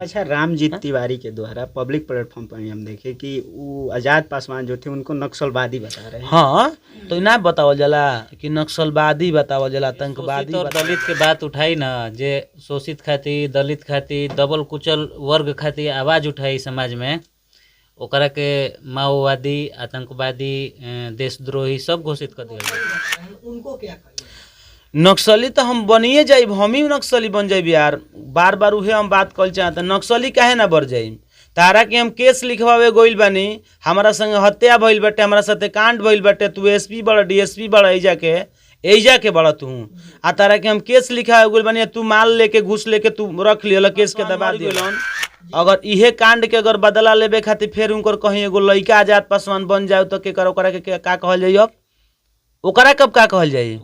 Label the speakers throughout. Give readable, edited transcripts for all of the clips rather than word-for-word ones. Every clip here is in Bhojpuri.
Speaker 1: अच्छा, रामजीत तिवारी के द्वारा पब्लिक प्लेटफॉर्म पर ही हम देखे कि वो आजाद पासवान जो थे उनको नक्सलवादी बता रहे हैं।
Speaker 2: हाँ, तो ना बतावल जाला कि नक्सलवादी बतावल जाला, आतंकवादी
Speaker 3: शोषित और दलित के बात उठाई ना, जे शोषित खातिर, दलित खातिर, दबल कुचल वर्ग खातिर आवाज उठाई समाज में, ओकरा के माओवादी, आतंकवादी, देशद्रोही सब घोषित कर दिया।
Speaker 4: उनको क्या कहिए?
Speaker 2: नक्सली तो हम बनिए जाइब, हम ही नक्सली बन जाइब यार। बार बार उहे हम बात कल चाहते, नक्सली काहे ना बढ़ जाइब? तारा के हम केस लिखवावे गोइल बानी, हमारा संग हत्या भइल बाटे, हमारा साथे कांड भइल बाटे, तू एसपी बड़ा, डीएसपी बड़ा, एजा के बड़ा तू, आ तारा के हम केस लिखावे गोइल बानी, तू माल लेके घूस लेके तू रख लियल, केस के दबा दियल। अगर इहे कांड के अगर बदला लेबे खातिर फेर उनकर कहीं एगो लइका आजाद पासवान बन जाए तो के ओकरा के का कहल जाई? अब ओकरा कब का कहल जाई?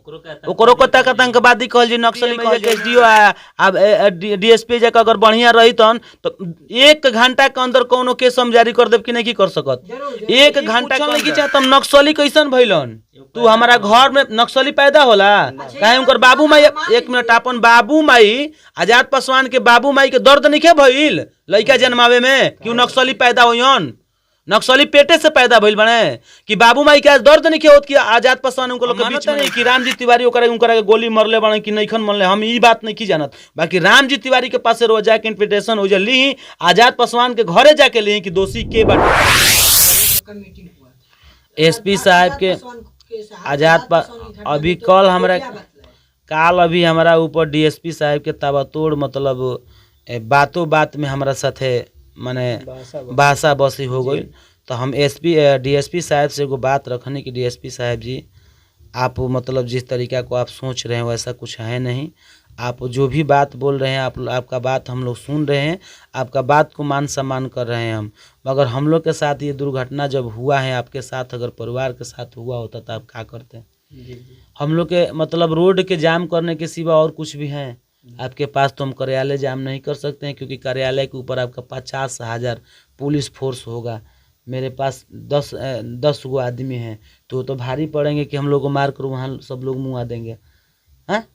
Speaker 2: ओकरो को तक आतंकवादी कहल जाई, नक्सली कहल जाई। एसडीओ आ डीएसपी जाके अगर बढ़िया रही तन तो 1 घंटा के अंदर कोनो केस हम जारी कर देब कि नहीं की कर सकत? 1 घंटा के अंदर। चाहत हम नक्सली कैसन भइलन? तू हमारा घर में नक्सली पैदा होला काहे? उनकर बाबू माई, 1 मिनट, अपन बाबू माई आजाद पासवान के बाबू माई के दर्द नइखे भइल लइका जन्मावे में कि उ नक्सली पैदा होयन? नक्सली पेटे से पैदा भइल बने कि बाबू माई के आज दर्द नहीं होत कि आजाद पासवान उनको लोग के बीच में कि रामजी तिवारी ओकरा उनकरा के गोली मरले बने कि नइखन मरले, हम ई बात नहीं की जानत। बाकी रामजी तिवारी के पास रोज जाके इन्विटेशन हो जा ली, आजाद पासवान के घरे जाके ली कि दोषी के बाटे।
Speaker 4: मीटिंग हुआ था
Speaker 2: एसपी साहब के आजाद अभी कल हमरा काल अभी हमारा ऊपर डीएसपी साहब के ताबातोड़ मतलब बातों बात में हमारा साथे माने भाषा बसी हो गई। तो हम एसपी डीएसपी साहब से एगो बात रखनी कि डीएसपी साहब जी, आप मतलब जिस तरीका को आप सोच रहे हैं वैसा कुछ है नहीं। आप जो भी बात बोल रहे हैं, आप आपका बात हम लोग सुन रहे हैं, आपका बात को मान सम्मान कर रहे हैं हम, मगर हम लोग के साथ ये दुर्घटना जब हुआ है, आपके साथ अगर परिवार के साथ हुआ होता तो आप क्या करते? हम लोग के मतलब रोड के जाम करने के सिवा और कुछ भी है आपके पास तो हम कार्यालय जाम नहीं कर सकते हैं, क्योंकि कार्यालय के ऊपर आपका 50,000 पुलिस फोर्स होगा, मेरे पास 10 गो आदमी हैं, तो भारी पड़ेंगे कि हम लोग को मार कर वहाँ सब लोग मुँह देंगे, हैं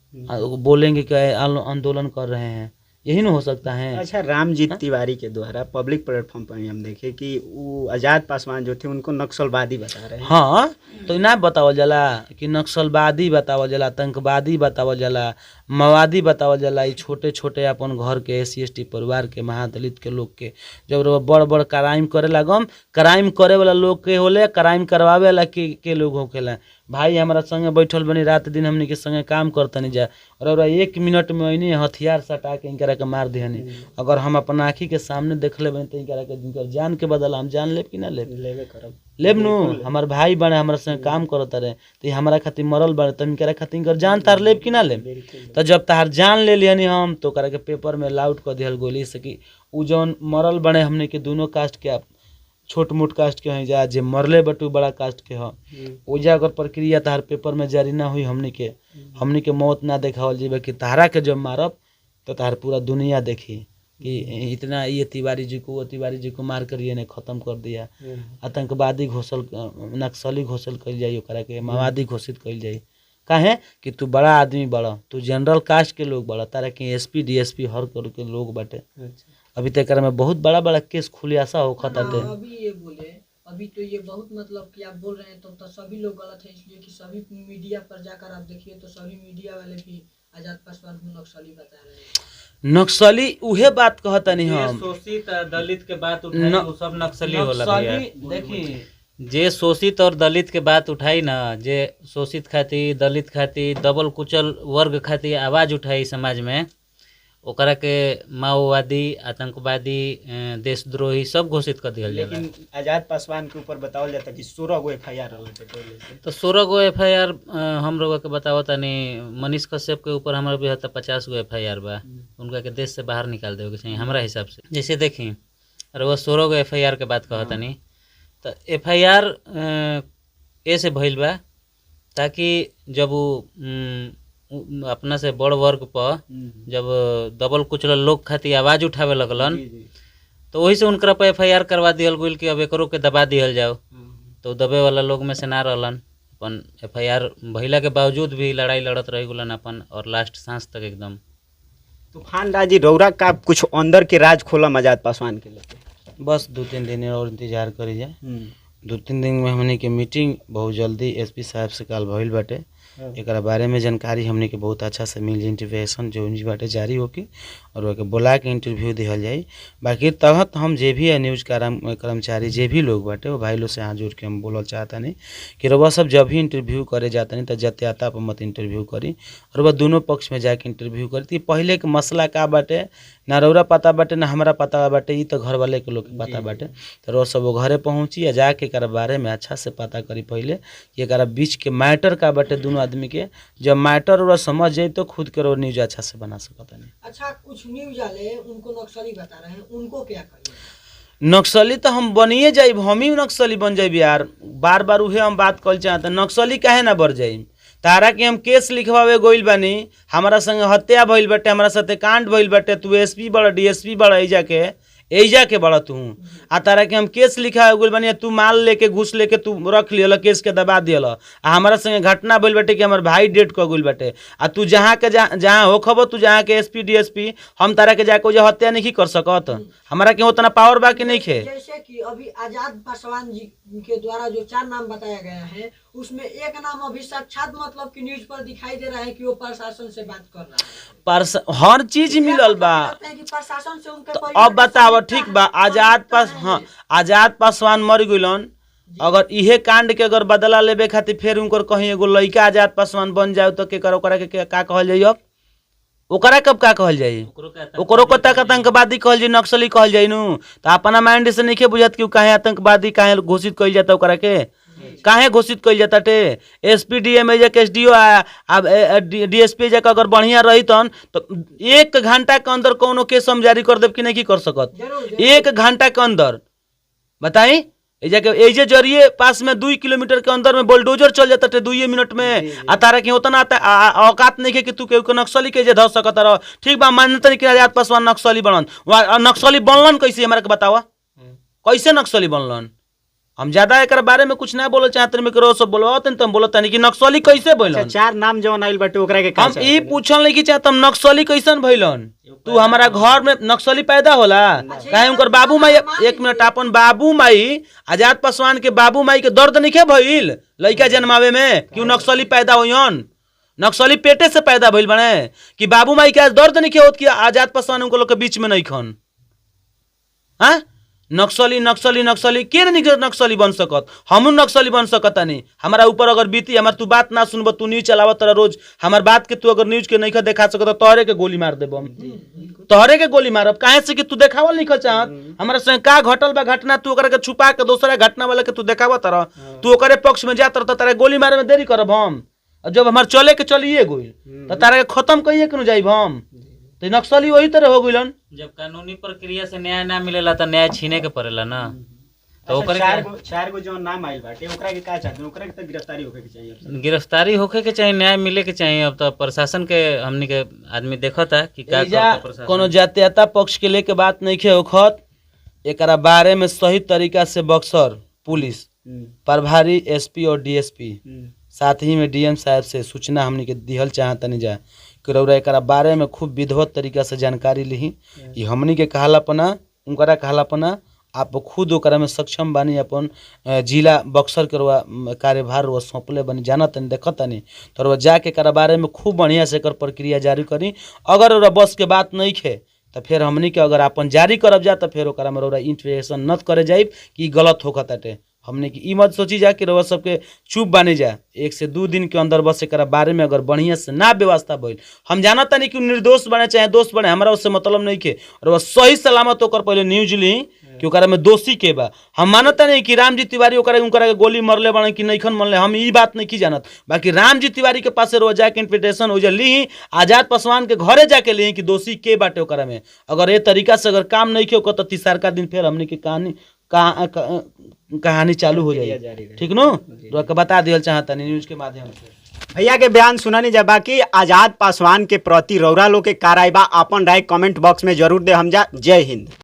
Speaker 2: बोलेंगे कि आंदोलन कर रहे हैं, यही ना हो सकता है।
Speaker 1: अच्छा, रामजीत तिवारी के द्वारा पब्लिक प्लेटफॉर्म पर ही हम देखे कि वो आजाद पासवान जो थे उनको नक्सलवादी बता रहे हैं।
Speaker 2: हाँ, तो ना बतावल जाला कि नक्सलवादी बतावल जाला, आतंकवादी बतावल जाला, माओवादी बतावल जाला। ई छोटे छोटे अपन घर के एस सी एस टी परिवार के महादलित के लोग के जब बड़ बड़ क्राइम करे लागम, क्राइम करे वाला लोग के होले, क्राइम करवावे वाला के लोग होखेला। भाई हमारा संगे बैठल बनी, रात दिन हमनी के संगे काम करतनी जा, और 1 मिनट में अइनी हथियार सटा के इनकरा के मार दिहनी। अगर हम अपन आँखी के सामने देख लेबे तो इनकरा के इनकर जान के बदला हम जान लेब कि ना लेब?
Speaker 1: लेबे करब,
Speaker 2: लेब नु। हमार भाई बने, हमारा संगे काम करत रहे, तो हमारा खातिर मरल बने, तो इनकरा खातिर इनकर जान तार लेब कि ना लेब? तो जब तार जान ले लिहनी हम तो ओकरा के पेपर में लाउट कर दिहल गोली से कि उ जौन मरल बने हमने के दोनों कास्ट के, छोट मोट कास्ट के हैं जा, जे मरले बटू बड़ा कास्ट के ह, ओजा अगर प्रक्रिया तार पेपर में जारी ना हुई, हमने के मौत ना देखावल जेबे कि तारा के जब मारब तो तार पूरा दुनिया देखी कि इतना ये तिवारी जी को वो तिवारी जी को मार कर ये ने खत्म कर दिया, आतंकवादी घोषित, नक्सली घोषित कइल जाई, ओकरा के माओवादी घोषित कइल जाई। काहे कि तू बड़ा आदमी बड़ा, तू जनरल कास्ट के लोग बड़ा, तारा के एसपी डीएसपी हर कर के लोग बाटे। अभी तक में बहुत बड़ा बड़ा केस खुलासा होखत आते।
Speaker 4: अभी ये बोले, अभी तो ये बहुत मतलब कि आप बोल रहे हैं तो सभी लोग गलत है, इसलिए कि सभी मीडिया पर जाकर आप देखिए तो सभी मीडिया वाले भी आजाद पासवान को नक्सली बता रहे हैं।
Speaker 2: नक्सली उहे बात कहतनी हम,
Speaker 3: शोषित दलित के बात उठाई वो सब नक्सली होला भैया।
Speaker 2: देखी
Speaker 3: जे शोषित और दलित के बात उठाई ना, जे शोषित खातिर, दलित खातिर, दबल कुचल वर्ग खातिर आवाज उठाई समाज में, ओकरा के माओवादी, आतंकवादी, देशद्रोही सब घोषित कर दिया।
Speaker 1: लेकिन आजाद पासवान के ऊपर बतावल जाता कि 16 गो एफ I R रहल पहले से।
Speaker 3: तो 16 गो एफ I R हम लोग के बतावत तनी, मनीष कश्यप के ऊपर हमारा भी 50 गो एफ I R बा, उनका के देश से बाहर निकाल देवे के चाहिए हमारा हिसाब से। जैसे देखी अरे वो 16 गो एफ I R के बात कहतनी, तो एफ I R ऐसे भइल बा ताकि जब वो अपना से बड़ वर्ग पर जब दबल कुचल लोग खातिर आवाज उठावे लगलन तो वही से उनकरा पर एफ I R करवा दिहल गइल कि अब एकरो के दबा दिहल जाओ। तो दबे वाला लोग में से ना रहलन, अपन एफ I R भइला के बावजूद भी लड़ाई लड़त रह गलन अपन, और लास्ट सांस तक एकदम।
Speaker 1: तूफान राज जी, रौरा का कुछ अंदर के राज खोला आजाद पासवान के लेके।
Speaker 2: बस 2-3 दिन और इंतजार करी जाए। 2-3 दिन में हमनी के मीटिंग बहुत जल्दी एसपी साहब से काल भइल बाटे। एकरा बारे में जानकारी हमनी के बहुत अच्छा से मिल जाई, इंटरवेंशन जो भी बाटे जारी होके और ओके बुला के इंटरव्यू दिहल जाई। बाकी तहत हम जे भी है न्यूज़ कर्मचारी जे भी लोग बाटे वो भाई लोग से हाथ जोड़ के हम बोलल चाहतानी कि रउआ सब जब भी इंटरव्यू करे जातानी त जातीयता पर मत इंटरव्यू करी और वह दोनों पक्ष में जाके इंटरव्यू करी। पहले के मसला का बाटे ना रउरा पता बाटे ना हमरा पता बाटे, ई तो घर वाले के लोग के पता बाटे। तो रउआ सब घरे पहुँची आ जाके एकरा बारे में अच्छा से पता करी पहले कि एकरा बीच के मैटर का बाटे दोनों आदमी के। जब मैटर रउआ समझ जाई तो खुद के रउआ न्यूज अच्छा से बना सकतानी।
Speaker 4: अच्छा, कुछ न्यूज वाले उनको नक्सली बता रहे हैं, उनको क्या कहिए?
Speaker 2: नक्सली तो हम बनिए जाइब, हम ही नक्सली बन जाइब यार। बार बार उहे हम बात कल चाहते, नक्सली काहे ना बढ़ जाइब? तारा के हम केस लिखवावे गोइल बानी, हमारा संगे हत्या भइल बाटे, हमारा साथे कांड भइल बाटे, तू एसपी बड़ा डीएसपी बड़ा एजा के बड़ा तू, आ तारा के हम केस लिखावे गोइल बानी, तू माल लेके घूस लेके तू रख लियल, केस के दबा दियल, आ हमारा संगे घटना भइल बाटे कि हमार भाई डेट क गोइल बाटे, आ तू जहाँ के जहाँ होखब तू जहाँ के एसपी डीएसपी, हम तारा के जाके ओजा हत्या नहीं कर सकत। हमारा के उतना पावर बा कि नहीं खे?
Speaker 4: जैसे कि अभी आजाद पासवान जी के द्वारा जो 4 नाम बताया गया है उसमें एक नाम अभी साक्षात मतलब कि न्यूज पर दिखाई दे रहा है कि वो प्रशासन से बात कर रहा है।
Speaker 2: हर चीज मिलल बा
Speaker 4: कि प्रशासन से उनके
Speaker 2: तो अब बताव, ठीक बा आजाद पास, हाँ आजाद पासवान मर गइलन, अगर इहे कांड के अगर बदला लेबे खातिर फिर उनकर कहीं एगो लइका आजाद पासवान बन जाए तो के ओकरा के का कहल जाई? अब ओकरा कब का कहल जाई? ओकरो को तक आतंकवादी कहल जाई, नक्सली कहल जाई नु। तो अपना माइंड से नइखे बुझत कि काहे आतंकवादी काहे घोषित कइल जाता, ओकरा के काहे घोषित कइल जाता टे? एसपी डीएम एजा के एसडीओ डीएसपी एजा के अगर बढ़िया रही तन तो 1 घंटा के अंदर कोनो केस हम जारी कर देब कि नहीं की कर सकत? 1 घंटा के अंदर बताई। एजा के एजे जरिए पास में 2 किलोमीटर के अंदर में बुलडोजर चल जाता टे 2 मिनट में, आ तारा के उतना औकात नहीं के कि तू केहू के नक्सली के जे धर सकत रह। ठीक बा, मान्यता नहीं कि आजाद पासवान नक्सली बनन, नक्सली बनलन कैसे हमरा के बतावा, कैसे नक्सली बनलन? हम ज्यादा एक बारे में कुछ ना बोलल चाहत रही, करो सब बोलवात त हम बोलत नहीं कि नक्सली कैसे भइलन।
Speaker 1: 4 नाम जवन आइल बाटे ओकरा के
Speaker 2: हम ई पूछल नहीं कि चाहत हम नक्सली कैसन भइलन। तू हमारा घर में नक्सली पैदा होला काहे? उनकर बाबू माई, 1 मिनट, अपन बाबू माई आजाद पासवान के बाबू माई के दर्द नहीं भइल लइका जन्मावे में कि नक्सली पैदा होयन? नक्सली पेटे से पैदा भइल बने कि बाबू माई के आज दर्द नहीं होत कि आजाद पासवान उनके लोग के बीच में नहीं खन? हाँ, नक्सली नक्सली नक्सली के नहीं नक्सली बन सकत? हमू नक्सली बन सकता नहीं। हमारा ऊपर अगर बीती, हमार तू बात ना सुनब, तू न्यूज चलावत तोरा रोज, हमार बात के तू अगर न्यूज के नहीं देखा सकत तोहरे के गोली मार देब हम, तोहरे के गोली मारब। काहे से कि तू देखावल नहीं चाहत हमारा संग का घटल बा घटना, तू ओकरा के छुपा के दोसरा घटना वाला के तू देखावत रह, तू ओकरे पक्ष में जात रह, तारा गोली मारे में देरी करब हम। और जब हमार चले के चलिए गोइल तो तारा के खत्म कहिए के जाइब हम। तो नक्सली वही तरह हो गइलन।
Speaker 3: जब कानूनी प्रक्रिया से न्याय ना मिलेला तो न्याय छीने के पड़ेला ना। तो ओकरे
Speaker 1: 4 गो जो नाम आइल बाटे ओकरा के का चाहते, ओकरा के तो गिरफ्तारी होखे के चाहिए,
Speaker 3: गिरफ्तारी होखे के चाहिए, न्याय मिले के चाहिए। अब तो प्रशासन के हमनी के आदमी देखता कि का करता प्रशासन।
Speaker 2: कोनो जातीयता पक्ष के लेके बात नहीं खे होखत, एकरा बारे में सही तरीका से बक्सर पुलिस प्रभारी एसपी और डीएसपी साथ ही में डीएम साहब से सूचना हमनी के दिहल चाहतनी जा कि रउरा एकरा बारे में खूब विधिवत तरीका से जानकारी लिही। ई हमनी के कहलापना उनकरा कहलापना, आप खुद ओकरा में सक्षम बानी, अपन जिला बक्सर के रउआ कार्यभार रउआ सौंपले बानी, जानतनी देखतनी, तो रउआ जाके एकरा बारे में खूब बढ़िया से एकर प्रक्रिया जारी करी। अगर रउरा बस के बात नहीं खे तो फिर हमनी के अगर अपन जारी करब जा तो फिर ओकरा में रउरा इंटरवेंशन न करे जाइब कि गलत होखताटे। हमने कि ई मत सोची जा कि रउआ सबके चुप बानी जा, 1 से 2 दिन के अंदर बस एकरा बारे में अगर बढ़िया से ना व्यवस्था भइल, हम जानता नहीं कि निर्दोष बने चाहे दोष बने, हमारा उससे मतलब नहीं के, और वह सही सलामत होकर पहले न्यूज ली कि ओकरा में दोषी के बा। हम मानता नहीं कि रामजी तिवारी ओकरा उनकरा के गोली मरले बने कि नइखन मरले, हम ई बात नहीं की जानत। बाकी रामजी तिवारी के पास रोज जाके इन्विटेशन ओजा ली, आजाद पासवान के घरे जाके ली कि दोषी के बाटे ओकरा में। अगर ये तरीका से अगर काम नहीं के तो तीसरका दिन फिर हमने के कहानी चालू हो जाए। ठीक नो, बता दियल चाहता न्यूज के माध्यम से।
Speaker 1: भैया के बयान सुनानी जा। बाकी आजाद पासवान के प्रति रौरा लोग के का राय बा, अपन राय कमेंट बॉक्स में जरूर दे हम जा। जय हिंद।